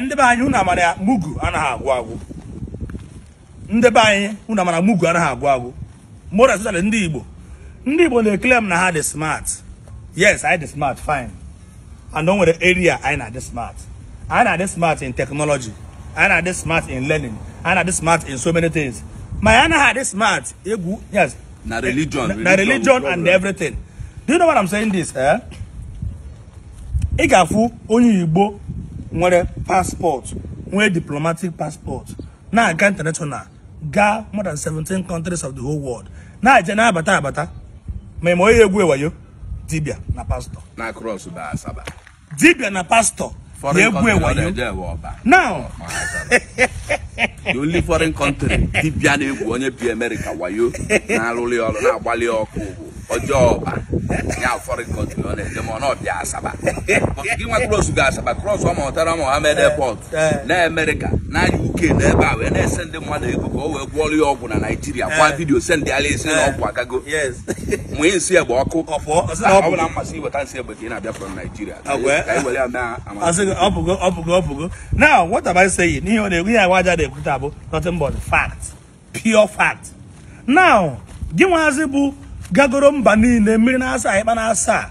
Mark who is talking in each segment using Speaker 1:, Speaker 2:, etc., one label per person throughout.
Speaker 1: Ndị be anyị, unu amara ya, mugu anaghị agwụ agwụ. Ndị be anyị, unu amara mugu anaghị agwụ agwụ. More especially ndị Igbo. Ndị Igbo na-eclaim na ha dị smart. Yes, anyị dị smart, fine. And o nwere area anyị na-adị smart. Anyị na-adị smart in technology, anyị na-adị smart in learning, anyị na-adị smart in so many things, ma anyị anaghị adị smart egwu, yes.
Speaker 2: Na religion.
Speaker 1: Na religion and everything. Do you know what I'm saying this, eh? Ị ga-afụ onye Igbo nwere passport, nwere diplomatic passport, na-aga international, gaa more than 17 countries of the whole world, na-eje na-abata abata, ma onye egwu ewayo, dibia na pastor.
Speaker 2: Na cross ba Asaba.
Speaker 1: Dibia na pastor
Speaker 2: Foreign
Speaker 1: na-egwu
Speaker 2: country ọ
Speaker 1: ewayo.
Speaker 2: na-eje ewe ọba.
Speaker 1: Now
Speaker 2: Ma Asaba. The only foreign country dibịa na-egwu onye bi America wayo, na-alụli ọrụ, na-agbalị ọkụ bụ ọjọọ ọba ya. Foreign country ọ na-eje ma ọ na-ọbịa Asaba. But gị nwa cross ga Asaba, cross ọ Murtala Mohammed Airport
Speaker 1: Eh.
Speaker 2: na America, na UK, na ebe a wee na-ese ndị mmadụ ego ka o wee gwọọrọ ya ọgwụ na Naijiria gwa
Speaker 1: Eh.
Speaker 2: video send ala esi na ọgwụ agago. Mụnye nsị egbe ọkụ.
Speaker 1: Ọ pụọ, ọ sị na ọ
Speaker 2: ọ bụ
Speaker 1: bụ
Speaker 2: na mmasị iweta nsị egbe ka ị na-abịa from Nigeria
Speaker 1: Agwa.
Speaker 2: ka anyị were ya mee ama.
Speaker 1: Asị gị, ọ bụgo, ọ bụgo, ọ bụgo. Now, what am I saying? Ihe ọ na-ekwu, ihe agwa aja na-ekwute bụ nothing but fact, pure fact. Now, gị nwazi bụ gagoro mba niile, mmiri na-asa ịkpa na-asa,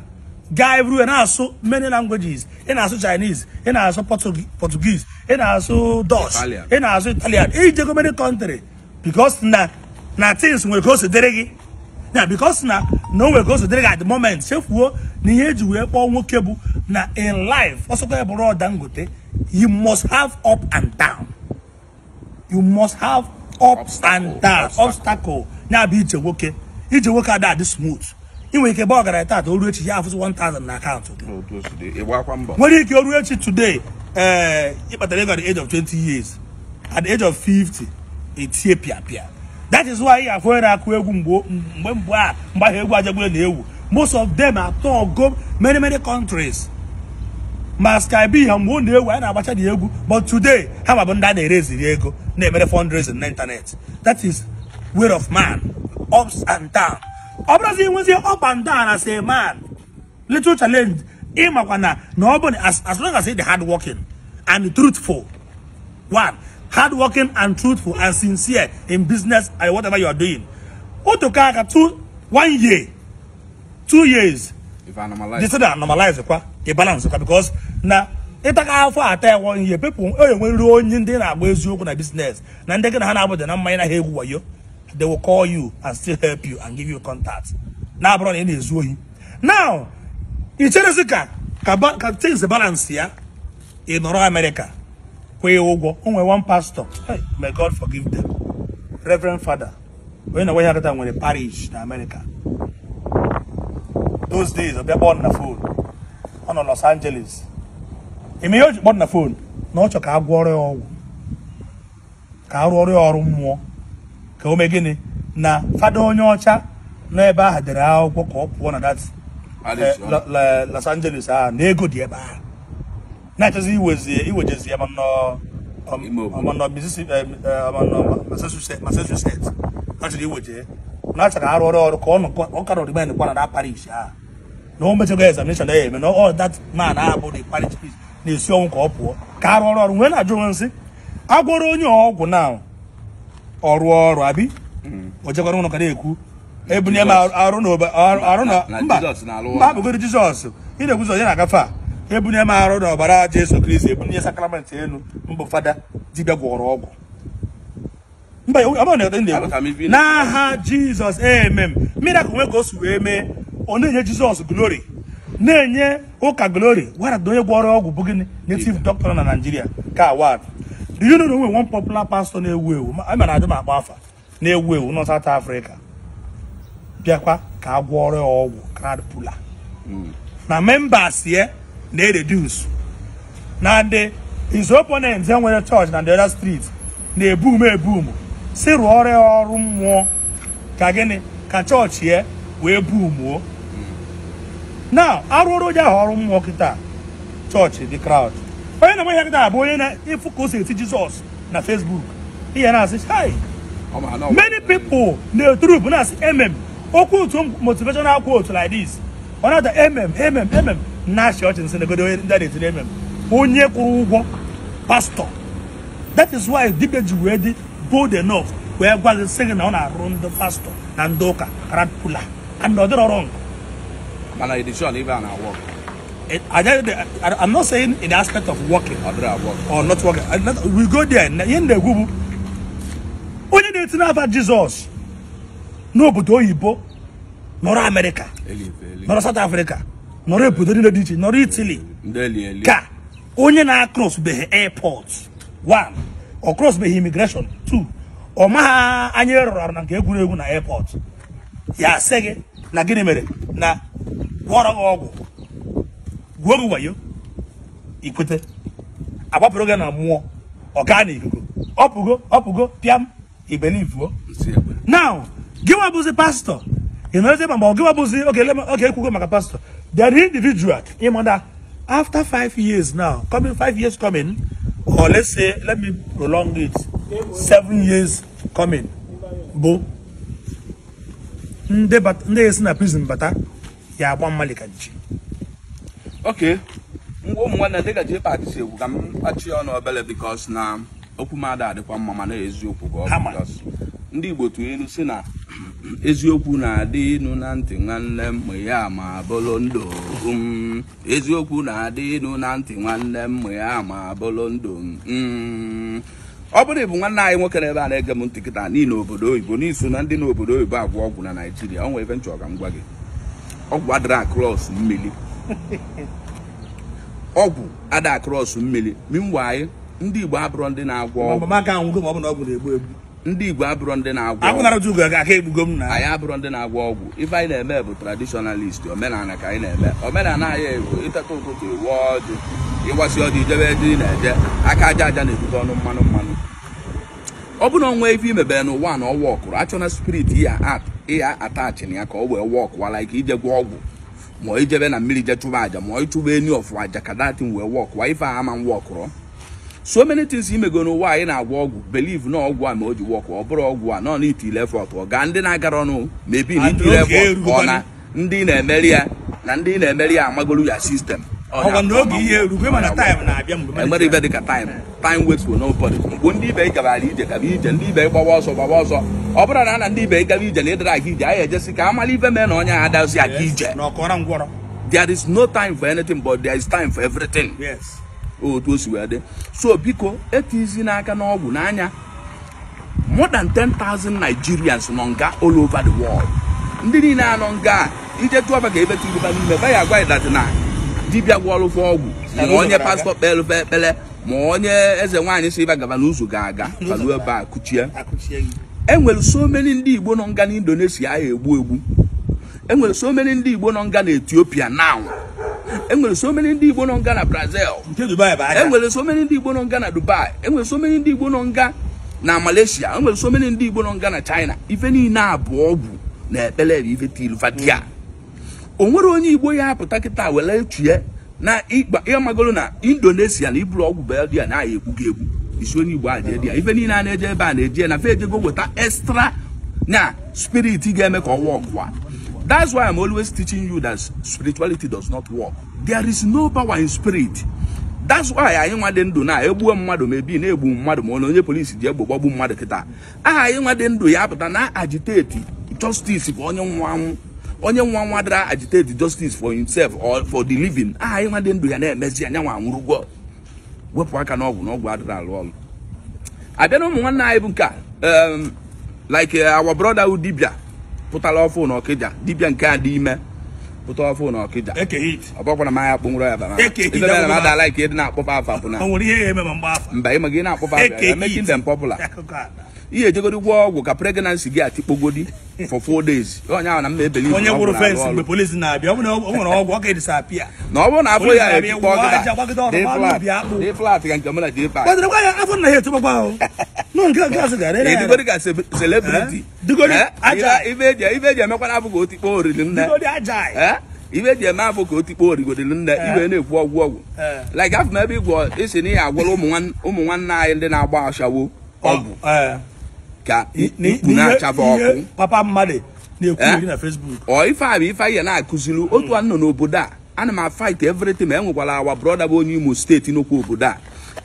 Speaker 1: gaa everywhere, na-asụ many languages. Ị na-asụ Chinese, ị na-asụ Portuguese, ị na-asụ Dutch,
Speaker 2: Italian.
Speaker 1: Ị na-asụ Italian, ijego many country, because na things nwere ka o si dịrị gị na because na o nwere ka o si dịrị gị at the moment. Chefuo na ihe eji wee kpọọ nwoke bụ na in life, ọsọkwa ya bụrụ Dangote, you must have up and down. You must have up
Speaker 2: Obstacle,
Speaker 1: and down.
Speaker 2: Obstacle.
Speaker 1: Obstacle ya bụ ije nwoke. Ije nwoke ada adị smooth. Ị nwere ike gba ọgaranya taata, o ruo echi, ya afụzi 1000 na akaụntụ gị.
Speaker 2: Otu o si dị, ịgbakwa mbọ.
Speaker 1: Nwere ike o ruo echi, today, ee, ịkpatara ego at the age of 20 years, at the age of 50 etie pịa pịa. That is why ị ga-afụ onye na-akụ egwu mgbe mgbe a, mgbe ahụ egwu ajagbule na-ewu, most of them atọ go many many countries. Ma Sky B ha, mgbe ọ na-ewu, anyị na-agbacha dị egwu, but today ha ma bụ ndị a na-ereziri ego, na-emere fundraising na internet. That is way of man, ups and down. Ọ bụrụzi inwezi up and down as a man, little challenge, ịmakwa na ọ bụ na as long as ị dị hard working and truthful, one hard working and truthful and sincere in business and whatever you are doing, otu aka two, one year, 2 years,
Speaker 2: If I normalize.
Speaker 1: the thing normalize kwa, ị balance kwa, because na ịtaka afọ ata ya one year, people onye nwere onye ndị na-agba eziokwu na business na ndị gị na ha na-abụda na mmanya na ha egwu wayo, they will call you and still help you and give you contact, na-abụrụ na ị na-ezu ohi. Now, ị cherezi ka things balance ya, ị nọrọ America kwee ụgwọ. O nwere one pastor, hey, may God forgive them, Reverend Father onye na-enwe ihe akata nwere parish na America those days. Ọ bịa kpọọ na phone, ọ nọ Los Angeles. Ime ihe o ji kpọọ na phone na ọ chọ ka a gwọrọ ya ọgwụ, ka a rụọrọ ya ọrụ mmụọ, ka o mee gịnị na fada onye ọcha nọ ebe ahụ dere akwụkwọ ka ọ pụọ na that
Speaker 2: Parish,
Speaker 1: Los Angeles ahụ, na ego dị ebe ahụ, na-achọzi iwejezi ya ma nọ
Speaker 2: Ime obodo.
Speaker 1: Ma nọ Mississippi, ma nọ Massachusetts. Ha chọrọ iweje na achọrọ ka arụ ọrụ ọrụ ka ọ nọ, ọ ka nọ remain kwa na that parish ahụ, na o mechago examination ya eme na all that man ahụ bụ the parish priest na-esi ọnwụ ka ọ pụọ ka arụ ọrụ ọrụ. Nwee na-ajụ onwe nsị agwọrọ onye ọgwụ na ọrụ ọrụ abi o jekwara ụlọ ka na-ekwu ebunye m arụ na arụ na
Speaker 2: Na
Speaker 1: mba.
Speaker 2: Jizọs na-alụ
Speaker 1: Mba,
Speaker 2: ọrụ.
Speaker 1: abụgoro Jizọs ị na-ekwu, Jizọs ya na-agafe a, ebunye m arụ na ọbara Jesu Kristi, ebunye sakramenti elu mbụ, fada dibịa gwọrọ ọgwụ. Mba, ọ bụrụ na ndị
Speaker 2: Aghọtara m ife ị
Speaker 1: n'aha Jizọs, amen, miracle nwe ka o si wee mee, ọ na-enye Jizọs glory, na-enye ụka glory, gwara onye gwọrọ ọgwụ bụ gịnị, native doctor na Nigeria ka award. Do you know na o nwere one popular pastor na-ewu ewu, a mara adị m akpọ afa, na-ewu ewu nọ South Africa, bịakwa ka a gwọrọ ya ọgwụ crowd puller na members ye na-reduce, na ndị his opponents enwere church na the other street na-ebum ebum si rụọrọ ya ọrụ mmụọ ka gịnị, ka chọọchị ya wee bumuo. Now, arụọrụ onye ahụ ọrụ mmụọ kịta, chọọchị dị crowd. Onye na-enwe ihe kịta bụ onye na-ịfụ ka o si eti Jizọs na Facebook, ihe na-asị hi.
Speaker 2: Ọ ma na ọ-
Speaker 1: Many people na-eturu bụ na-asị mm okwu otu motivational quote like this, ọ na-ada mm mm mm, na-achị ọchị, nsị negodo onye ndị a na-etiri mm, onye kwụrụ ụgwọ. pastor. That is why dibia ji wee dị bold enough wee gwa gị sị gị na ọ na-arụ ndị pastor na ndị ụka crowd puller, and ọ dịrọ wrong.
Speaker 2: Mana edition ibe a na-work.
Speaker 1: I'm not saying in the aspect of working
Speaker 2: Ọ dịrọ work.
Speaker 1: or not working. We go there. Ihe m na-ekwu bụ onye na-etinye afa Jizọs n'obodo oyibo, nọrọ Amerịka,
Speaker 2: Elife eli.
Speaker 1: nọrọ South Africa, nọrọ obodo niile dị iche, nọrọ Italy,
Speaker 2: Ndị eli eli.
Speaker 1: ka onye na-across beghị airport 1, ọ cross beghị immigration 2, ọ maha anya rụrụ arụ na nke egwuregwu na airport, ya sị gị na gịnị mere na gwọrọ gị ọgwụ, gwuo gị wayo, ikwete agbapụrụ gị na mmụọ, ọ gaa n'ikuku, ọpụgo ọpụgo pịam ibelivuo.
Speaker 2: Nsị egbe.
Speaker 1: Now, gịnwa bụzi pastor, ị nọrọzi ma ọ gịnwa bụzi oge oge ekwugo maka pastor, there individual ịmada after 5 years now coming, 5 years coming, or let's say, let me prolong it, 7 years coming, bụ ndị ndị esi na prison bata ya agba mmalị ka ji.
Speaker 2: Okay. Ngwa ụmụ nwanne, dịka JPAC si ekwu, ka m kpachie ọnụ obele, because na okwu m ada adịkwa mma, mana eziokwu ka ọ bụ.
Speaker 1: Hama.
Speaker 2: Because ndị Igbo tụrụ ilu si na eziokwu na-adị inu na ntị nwanne m ma ya ma bụrụ ndụ m. Eziokwu na-adị inu na ntị nwanne m ma ya ma bụrụ ndụ m. Ọ bụrụ ịbụ nwanne anyị nwoke n'ebe a na-ege m ntị kịta n'ihi obodo oyibo, n'iso na ndị n'obodo oyibo agwọ ọgwụ na Naijiria, ọ nwere ebe nchọ ka m gwa gị. Ọgwụ adịrị across mmiri, ọgwụ ada across mmiri. Meanwhile, ndị Igbo abụrụ ndị na-agwọ ọgwụ.
Speaker 1: Mama aka anwụgo ma ọ bụ na ọgwụ na-egbu egbu.
Speaker 2: Ndị Igbo abụrụ ndị na-agwọ ọgwụ.
Speaker 1: Akwụnara ugo aka egbugo m na.
Speaker 2: Anyị abụrụ ndị na-agwọ ọgwụ. Ife anyị na-eme bụ traditionalist, omenala ka anyị na-eme. Omenala anyị bụ iteta ụtụtụ, iwe ọjị, ịgbasi ọjị, ijebe ebe ị na-eje. Aka aja aja na-ebute ọnụ mmanụ mmanụ. Ọ bụ na onwe ife imebere n'ụwa na ọwa ọkụrụ achọna spirit ya ịya attach na ya ka ọ wee wọkụwa, like ije gwọ ọgwụ, ma ijebe na mmiri je chụba aja, ma ịchụba eni ọfụ aja ka datin wee wọkụwa, ife a ama wọkụrụ. So many things imego n'ụwa anyị na-agwọ ọgwụ, believe na ọgwụ a ma o ji wọkụ, ọ bụrụ ọgwụ a nọ n'itile effort, ọ gaa ndị na-agara ọnụ mebi na
Speaker 1: And
Speaker 2: itile
Speaker 1: oge
Speaker 2: effort, ọ na
Speaker 1: erugokwanụ.
Speaker 2: Ndị na-emeri ya na ndị na-emeri ya amagolu ya system.
Speaker 1: Ọgwa na oge ihe erugo, mana time na-abịa mgbe
Speaker 2: Enwere ibe dịka time. Time waits for nobody. Mgbe ndị ibe gabara ije, gaba ije. Ndị ibe gbawa ọsọ, gbawa ọsọ. Ọ bụrụ na ndị ibe gaba ije na ịdara aga ije, anyị ejesi ka amala ife mee na onye a adazi aga ije.
Speaker 1: Na ọkọrọ ngwọrọ.
Speaker 2: There is no time for anything, but there is time for everything. Otu o si wee dị. So biko, etizi n'aka n'ọgwụ n'anya. More than 10,000 Nigerians nọ nga all over the world. Ndị niile anọ nga a, ije tụọ ka ebe tụrụ n'ime ba ya agwa ya that na dibịa gwọrụfụ ọgwụ, ma onye pastor kpere ekpere, ma onye eze nwaanyị si ịba gaba n'ụzọ ga-aga kalu ebe a kuchie.
Speaker 1: Akụchie gị.
Speaker 2: Enwere so many ndị Igbo nọ nga na Indonesia a egbu egbu. Enwere so many ndị Igbo nọ nga na Ethiopia now. Enwere so many ndị Igbo nọ nga na Brazil.
Speaker 1: Nke Dubai bụ aja.
Speaker 2: Enwere so many ndị Igbo nọ nga na Dubai. Enwere so many ndị Igbo nọ nga na Malaysia. Enwere so many ndị Igbo nọ nga na China. Ife niile a bụ ọgwụ na ekpere bụ ife tilvadia. O nwere onye Igbo ya apụta kịta were chie na ịgba ịmagolo na Indonesia na iburu ọgwụ beldia na aya egbu gị egbu, isi onye Igbo a jee dị ya. Ife niile a na-eje ebe a na-eje na fe ejego weta extra na spirit ga-eme ka ọ work. That's why I'm always teaching you that spirituality does not work. There is no power in spirit. That's why anyị nwa dị ndụ na egbuo mmadụ, ma ebi na-egbu mmadụ, ma ọ na onye polisi ji egbe gbagbu mmadụ kịta aha, anyị nwa dị ndụ ya apụta na agitate justice for onye nwa anwụ. Onye nwa nwa dara agitate justice for himself or for the living. Aha, anyị nwa dị ndụ ya na-emezi anya nwa anwụrụgwo. Wepụ aka n'ọgwụ, na ọgwụ adịrị alụ ọrụ. Abịa na ụmụ nwanne anyị bụ nke a, like our brother who dibịa pụtara ọfụ na Ọkịja, dibịa nke a dị ime pụta ọfụ na Ọkịja.
Speaker 1: Eke hit.
Speaker 2: Ọ bụkwa na m anya kpụnwụrụ ya bara.
Speaker 1: Eke hit,
Speaker 2: Ife mere na ada like ịdị na-akpọfa afa bụ na
Speaker 1: O nwere ihe ya eme ma mgbe afa.
Speaker 2: Mba, ịma gị na-akpọfa afa
Speaker 1: Eke
Speaker 2: ya making
Speaker 1: hit.
Speaker 2: them popular.
Speaker 1: Akụkọ ala.
Speaker 2: Ihe ejegodi gwọ ọgwụ ka pregnancy gị atikpogodi for 4 days, onye ahụ na mma ebeli.
Speaker 1: Onye gwụrụ fence mgbe polisi na-abịa, ọ bụ na o nwere ọgwụ, ọ ga-edisapịa.
Speaker 2: Na ọ bụrụ na afọ ya
Speaker 1: Polisi
Speaker 2: etikpọ
Speaker 1: na-abịa, wụọ aja, gbagide ọrụ,
Speaker 2: dị
Speaker 1: gbaa
Speaker 2: flat
Speaker 1: n'ubi akpụ.
Speaker 2: Dị flat ka nke mụ na JPAC.
Speaker 1: Kwadoro ya afọ nna ya etụgbakwa ahụ nọ nke azụ gara ere.
Speaker 2: Edigodi ka celebrity.
Speaker 1: Eh? Digodi aja.
Speaker 2: Ife eji emekwa na afọ ka o tikpọ oriri nne.
Speaker 1: Digodi aja.
Speaker 2: Eh? Ife eji eme afọ ka o tikpọ origodiri nne, iwe na-ekwu ọgwụ ọgwụ. Like afọ m ebe ịgwọ isi na ihe agwọrọ ụmụ nwanne anyị ndị na-agba ashawo ọgwụ ka mkpu na-achafa
Speaker 1: Ihe
Speaker 2: ọkụ.
Speaker 1: Papa mmadụ na-ekwu
Speaker 2: Eh?
Speaker 1: eri na Facebook.
Speaker 2: Ọ ife a bụ ife anyị na-akụziri otu a nọ n'obodo a. Ana m fight everything. Ma enwekwara our brother bụ onye Imo State n'okwu obodo a.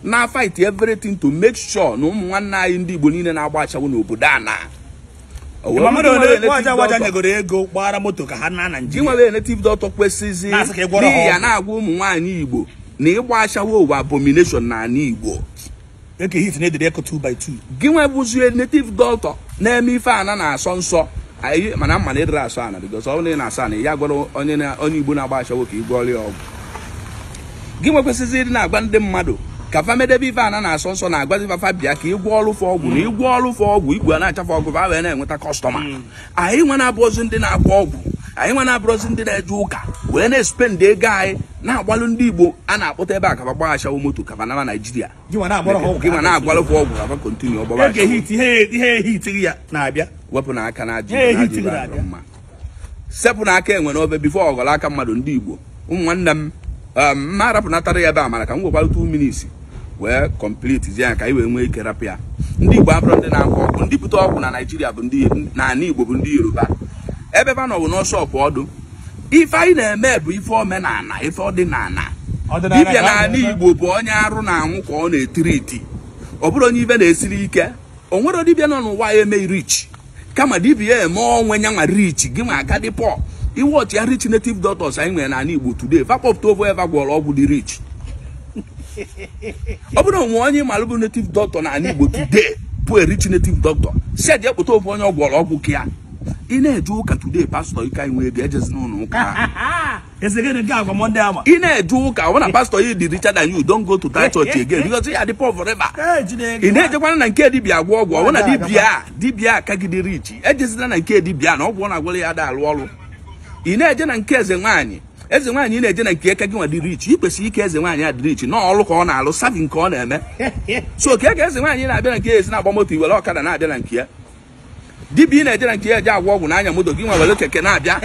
Speaker 2: Na fight everything to make sure na ụmụ nwanne anyị ndị Igbo niile na-agba achawo n'obodo a na.
Speaker 1: Ego gbara moto ka ha na Naịjirịa.
Speaker 2: Gị native doctor kwesịzi n'ihi ya na-agwa ụmụ nwaanyị Igbo na ịgba achawo ụwa abomination na ala Igbo. Gị nwebụzie native doctor na-eme ife ana na-asọ nsọ anyị mana mma na ịdịrị asọ ana because ọ bụrụ na ị na-asọ ana ya gwara onye Igbo na-agba achawo ka ị gwọrọ ya ọgwụ. Gị nwekwesịzi ịdị na-agwa ndị mmadụ ka fa medebe ife ana na-asọ nsọ na-agwazi fafa bịa ka ịgwọ ọrụ fọ ọgwụ na ịgwọ ọrụ fọ ọgwụ igwe na-achafe ọgwụ fa wee na-enweta kọstọma. Anyị nwe na-abụrụzi ndị na-agwọ ọgwụ, anyị nwe na-abụrụzi ndị na-eje ụka wee na-espend ego anyị na-agbalụ ndị Igbo a na-akpọta ebe a ka fa gbaa achawo moto ka fa naba Naijiria. Gị nwe na-agbalụ fọ ọgwụ ka fa kontinu ọgbaba
Speaker 1: ihe hit ya na-abịa.
Speaker 2: Wepụ n'aka na ajọ mma, sepụ n'aka enwe n'obe bifo ọghọrọ aka mmadụ. Ndị Igbo ụmụ nwanne m mma arapụnatara ya ebe a mara ka m nwekwara 2 minutes wee complete zi ya ka anyị wee nwee ike rapụ ya. Ndị Igbo abụrụ ndị na-agwọ ọgwụ, ndị bute ọgwụ na Naijiria bụ ndị na Igbo bụ ndị Yoruba. Ebe fa nọ bụ n'ọshọpụ ọdụ. Ife anyị na-eme bụ ife omenala, ife ọdịnala. Dibịa n'ala Igbo bụ onye arụ na-anwụ ka ọ na-etiri iti, ọ bụrụ onye ibe na-esiri ike. O nwere dibịa nọ n'ụwa ya eme rich, kama dibịa eme onwe nyanwa rich gị nwa aka dị pọ. Iwọchi ya rich native doctors anyị nwere n'ala Igbo today, fakpọpụta ofu eva gwọrọ ọgwụ dị rich. Ọ bụrụ onwe onye malụ bụ native doctor n'ala Igbo today bụ a rich native doctor, si eje kpụta ofu onye ọgwọrọ ọgwụ ka ya. Ị na-eje ụka today, pastọ ike anyị nwee ego ejezi n'ụlọ ụka. Ị na-eje ụka ọ bụ na pastọ yi dị richer than you, don't go to that church again because ya dị poor forever. Ị na-ejekwana na nke dibịa agwọ ọgwụ, ọ bụ na dibịa akagide rich, ejezina na nke dibịa na ọgwụ ọ na-agwọrọ ya ada alụ ọrụ. Ị na-eje na nke eze nwaanyị, eze nwaanyị ị na-eje na nke eke gị nwa dị rich, ị kwesịrị ike eze nwaanyị a dị rich na ọrụ ka ọ na-alụ, saving ka ọ na-eme. So ka eke eze nwaanyị na-abịa na nke ya esi na-agba moto iwere ọkada na-abịa na nke ya. Dibịa ị na-eje na nke ya eje agwọ ọgwụ n'anya moto gị nwa were keke na-abịa.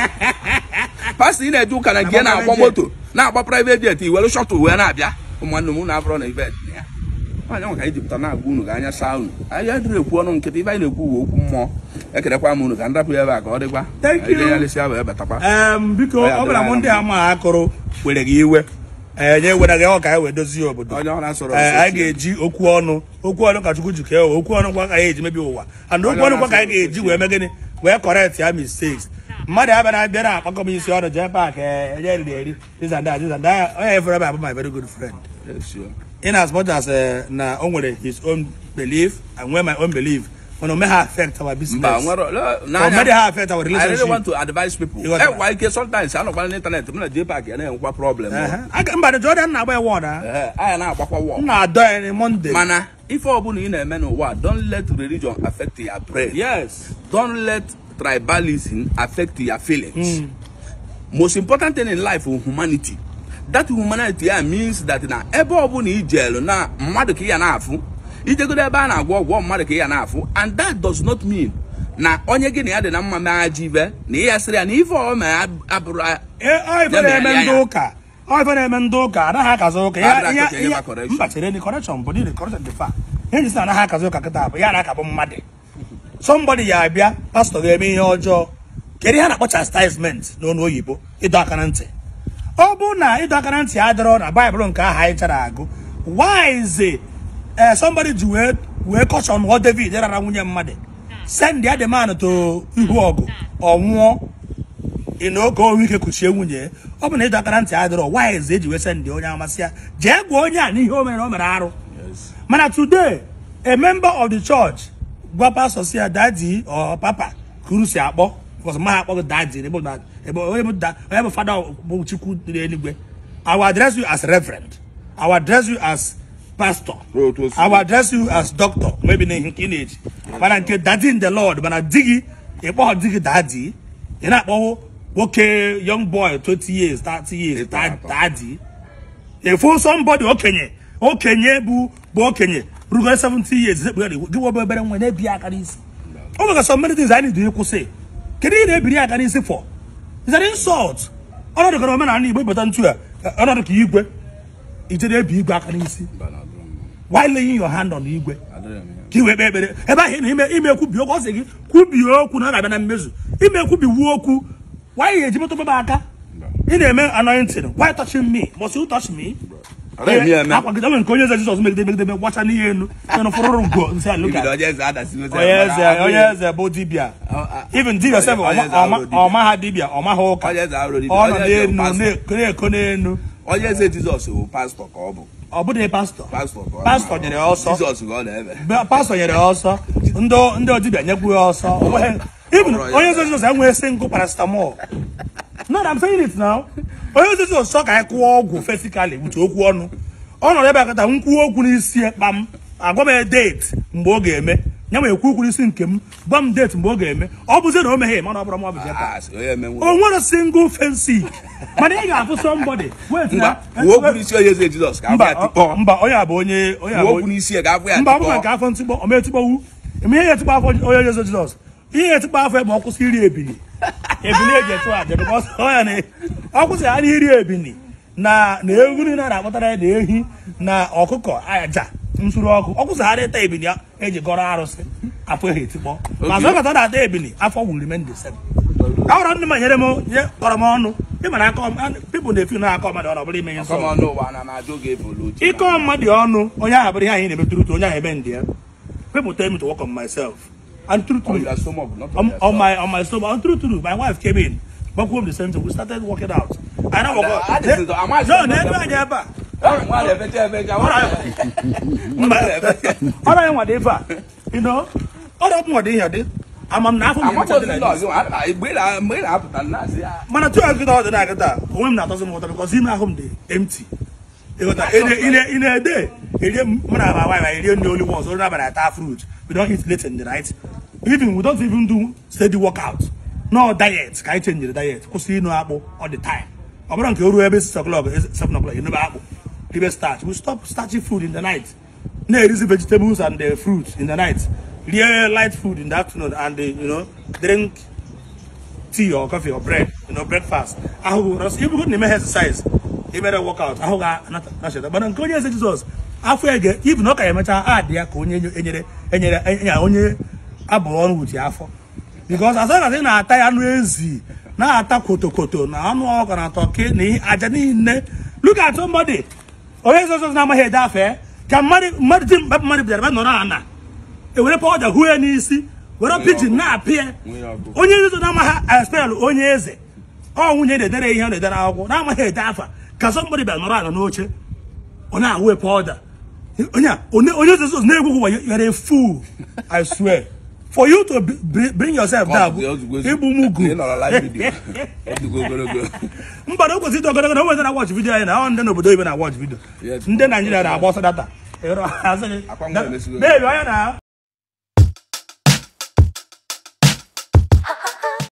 Speaker 2: Pastọ ị na-eje ụka na nke ya na-agba moto na-agba private jet iwere shọtụl wee na-abịa. Ụmụnne m na-abụrọ na ibe ya onye nwa ka anyị jipụta na-agwa unu ka anya saa unu. Anyị adịrị ekwu ọnụ nkịtị, ife anyị na-ekwu uwe okwu mmụọ. Ekerekwa m unu ka nrapụ ya ebe a ka ọ dịkwa.
Speaker 1: Biko ọ bụla m ndị ama akụrụ were gị iwe enye were gị ọ ka anyị wee dozie obodo. Anyị ga-eji okwu ọnụ ka Chukwu ji kee ụwa, okwu ọnụ kwa ka anyị eji mebi ụwa, and okwu ọnụ kwa ka anyị ga-eji wee mee gịnị, wee correct ya mistakes. Mmadụ abịa na-abịa na akpakọ m isi ọnụ jee paak enye eriri eri this and that, this and that. Onye efere ebe abụ my very good friend. In as much as na o nwere his own belief and nwere my own belief, but no may affect our business. Or may affect our relationship.
Speaker 2: I really want to advise people. Why sometimes I don't want the internet. I'm not JPAC and I problem.
Speaker 1: I can buy the Jordan na buy water.
Speaker 2: I na gbakwa war.
Speaker 1: Na do any Monday.
Speaker 2: Mana if obunu ị na-eme n'ụwa, don't let religion affect your brain.
Speaker 1: Yes.
Speaker 2: Don't let tribalism affect your feelings. Most important thing in life is humanity. That humanity means that na ebe obuna ijelu na mmadụ ka ya na-afụ. Ijegodo ebe a na-agwọ ọgwụ mmadụ ka ya na-afụ, and that does not mean na onye gị na ya dị na mma mee ajọ ibe na ya sịrị ya na ife ọ ma abụrụ
Speaker 1: ife na-eme ndị ụka, ife na-eme ndị ụka anaghị akazi ụka ya mba chere ni correction bụ niile correction dị fa ihe ji sị na anaghị akazi ụka kịta bụ ya na-akabụ mmadụ. Somebody ya abịa pastọ ga-eme ihe ọjọọ, kedu ihe a na-akpọ chastisement n'ọnụ oyibo? Ịdọ aka na ntị. Ọ bụ na ịdọ aka na ntị adịrọ na Baịbụl nke ahụ anyị chara agụ, why is it somebody ji wee caution what David rara nwunye mmadụ, send the man to ihu ọgụ ọ nwụọ ịna oge onwe ike kuchie nwunye. Ọ bụ na ịdọ aka na ntị adịrọ, why is eji wee send onye amasị ya jee gwa onye a n'ihe o mere o mere arụ. Mana today a member of the church gwa pastor si ya daddy or papa kuru si akpọ, because ma akpọ gị daddy ebe onye bụ fada bụ Chukwu dị n'eluigwe. I will address you as reverend, I will address you as pastor, I will address you as doctor, maybe na nke age. Mana nke daddy in the Lord, mana di gị ịkpọ di gị daddy, ị na-akpọ nwoke young boy 20 years 30 years daddy. If somebody okenye okenye bụ okenye rugo 70 years gị webe obere nwa na-ebi aka n'isi. O nwere so many things I need to kwụsị. Kedu ihe na-ebiri aka n'isi for? Is an insult. Ọnọdụ ka omenala Igbo ịbata ntu a, ọnọdụ ka igwe ijere ebi igwe aka n'isi. Why laying your hand on igwe? Ka iwe kpee ekpere ebe ahụ na ime kwubi okwu, ọ sị gị kwubie okwu na ọ na-abịa na mmezu. Ime kwubiwu okwu, why you eji metụ aka? Ị na-eme anointing, why touching me? Must you touch me? Akwagide nke onye eze Jizọs megide gbacha n'ihe elu nụ fụrụrụ go nsị a look at onye eze bụ dibịa. Even dibịa sef ọma ha dibịa ọma ha ụka ọ nọ n'elu na-eko n'elu.
Speaker 2: Onye eze Jizọs bụ pastọ ka ọ bụ.
Speaker 1: Ọ bụghị pastọ. Pastọ nyere ọsọ. Pastọ nyere ọsọ. Ndị dibịa nyekwu ya ọsọ. Even onye eze Jizọs enweghị single paracetamol. No, I'm saying it now. Onye eze Jizọs chọ ka anyị kụọ ọgwụ physically with okwu ọnụ. Ọ nọrọ ebe a kata nkwuo okwu n'isi kpam agwa m date mgbe ọ ga-eme. Ya ma ekwu okwu n'isi nke m gwa m date mgbe ọ ga-eme. Ọ bụzie na o meghe mana ọ bụrụ m ọ bụ jeta. O nwere single fence. Mana ị ga-afụ somebody. Wait na.
Speaker 2: Okwu n'isi onye eze Jizọs ka afọ ya tikpọ.
Speaker 1: Mba onye a bụ onye
Speaker 2: okwu n'isi ya ka afọ ya tikpọ.
Speaker 1: Mba ọ bụ nke afọ ntikpọ o mee tikpọwu. Eme ihe etikpọ afọ onye eze Jizọs. Ihe etikpọ afọ ma ọ kwụsị iri ebili. Ebili eji echu aja because ọ ya na ọ kwụsị ya iri ebili na ewu niile a na-akpọtara ya na ehi na ọkụkọ aja nsuru ọkụ ọ kwụsịghara ịta ebili ya eji gọrọ arụsị afọ ehi etikpọ ma sọ kata na-ata ebili afọ will remain the same. Ahụrụ ndị ma nyere m nye kọrọ m ọnụ ị mara aka people na-efi na akọ mmadụ ọnụ ọ bụrụ ime ihe nsọ ịkọ mmadụ ọnụ onye ahụ bụrụ ihe anyị na-eme truth onye ahụ eme ndị ya. People tell me to work on myself and truth on my stomach and truth my wife came in back home the same thing. We started working out. I don't work out. No, never never. You know, I'm not man, because him home day empty. In a day, the only ones fruit. We don't eat late in the night. Even we don't even do steady workout. No diet. Can I change the diet? Because you know apple all the time. I don't care every 6 o'clock, 7 o'clock, you know apple. Give starch. We stop starchy food in the night. No, it is vegetables and the fruit in the night. Real light food in the afternoon and the, you know, drink tea or coffee or bread, you know, breakfast. I will even go to exercise. You better work out. I hope but on Konya Jesus, after if not I met her, dear Konya, onye abon with Yafo. Because as long as I tie and now attack koto koto, now I'm not gonna talk. Look at somebody. Oh, yes, now my head affair. Can marry money, no, ewere powder hụ ya n'isi were pidgin na-apịa onye eze na-amaghị spell onye eze ọ nwunye na-edere ihe ọ na-edere akwụkwọ na-amaghị ede afa ka somebody bịa nọrọ ala n'oche ọ na-awụ powder onye onye eze na-egwu ụwa. You are a fool, I swear. For you to bring yourself down igbu mugu mba na o kwesịrị ogologo na o nwere na watch video anyị na ọ ndị n'obodo ibe na watch video ndị Naijiria na-agba ọsọ data. Baby, onye na